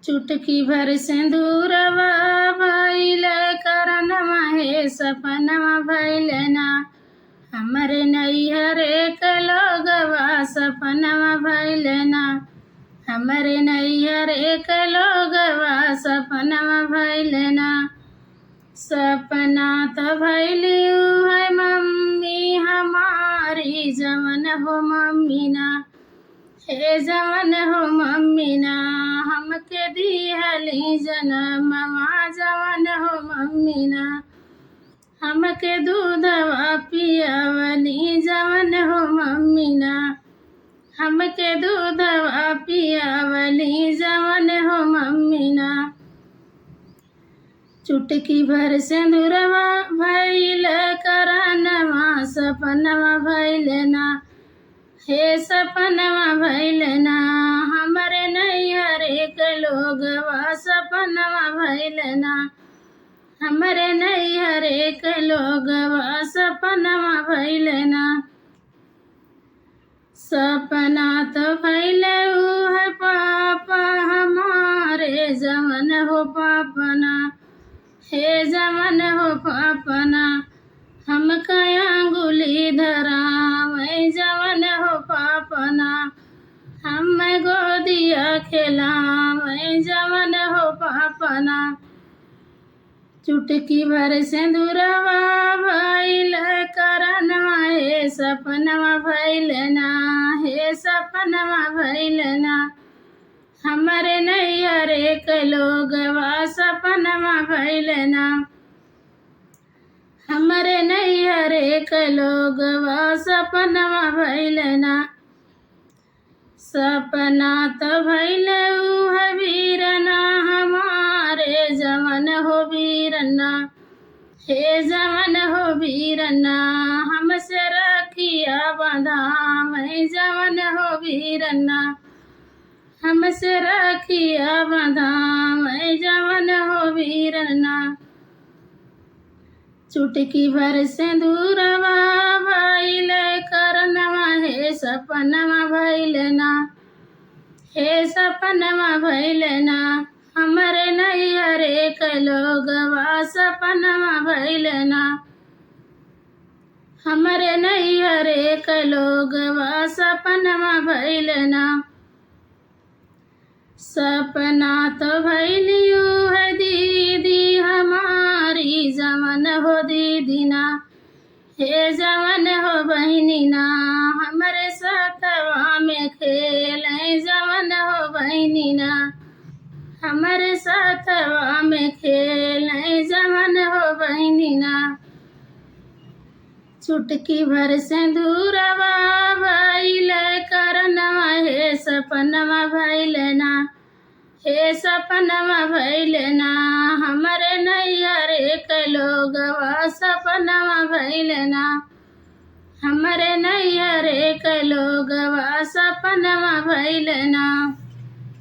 चुटकी भर सिंदूरवा भइल करनवा हे सपनवा भइल ना। हमरे नैहरे के लोगवा सपनवा भइल ना। हमरे नैहरे के लोगवा सपनवा भइल ना। सपना त भइल है मम्मी हमारी जवन हो मम्मी ना। हे जवन हो मम्मी ना, हमके दिहली जनमवा जवन हो मम्मी ना। हमके दूधवा पियावली जवन हो मम्मी ना। हमके दूधवा पियावली जवन हो मम्मी ना। चुटकी भर सिंदूरवा भइल करनवा सपनवा भइल ना। हे सपनवा भइल ना, हमरे नैहरे के लोगवा सपनवा भइल ना। हमरे नैहरे के लोगवा सपनवा भइल ना। सपना तो भइल है पापा हमारे जवन हो पापना। हे जवन हो पापना, हम अंगुली धरावे जवन हो पापना। हम गोदिया खेलावे जवन हो पापना। चुटकी भर सिंदूरवा भइल करनवा हे सपनवा भइल ना। हे सपनवा भइल ना, हमरे नैहरे के लोगवा सपनवा भइल ना। हमरे नैहरे के लोगवा सपनवा भइल ना। सपना तो भइल है वीरना हमारे जवन हो वीरना। हे जवन हो वीरना, हमसे रखिया बंधावे जवन हो वीरना। हमसे रखिया बंधावे जवन हो वीरना। चुटकी भर सिंदूरवा भइल करनवा हे सपनवा भइल ना। हे सपनवा भइल ना, हमरे नैहरे के लोगवा सपनवा भइल ना। हमरे नैहरे के लोगवा सपनवा भइल ना। सपना तो भइलियो है दीदी हमारी जवन हो दीदी ना। हे जवन हो बहिनी ना, हमरे साथवा में खेल जवन हो बहिनी ना। हमरे साथवा में खेल जवन हो बहिनी ना। चुटकी भर सिंदूरवा भइल करनवा हे सपनवा भइल ना। हे सपनवा भइल ना, हमरे नैहरे के लोगवा सपनवा भइल ना। हमरे नैहरे के लोगवा सपनवा भइल ना।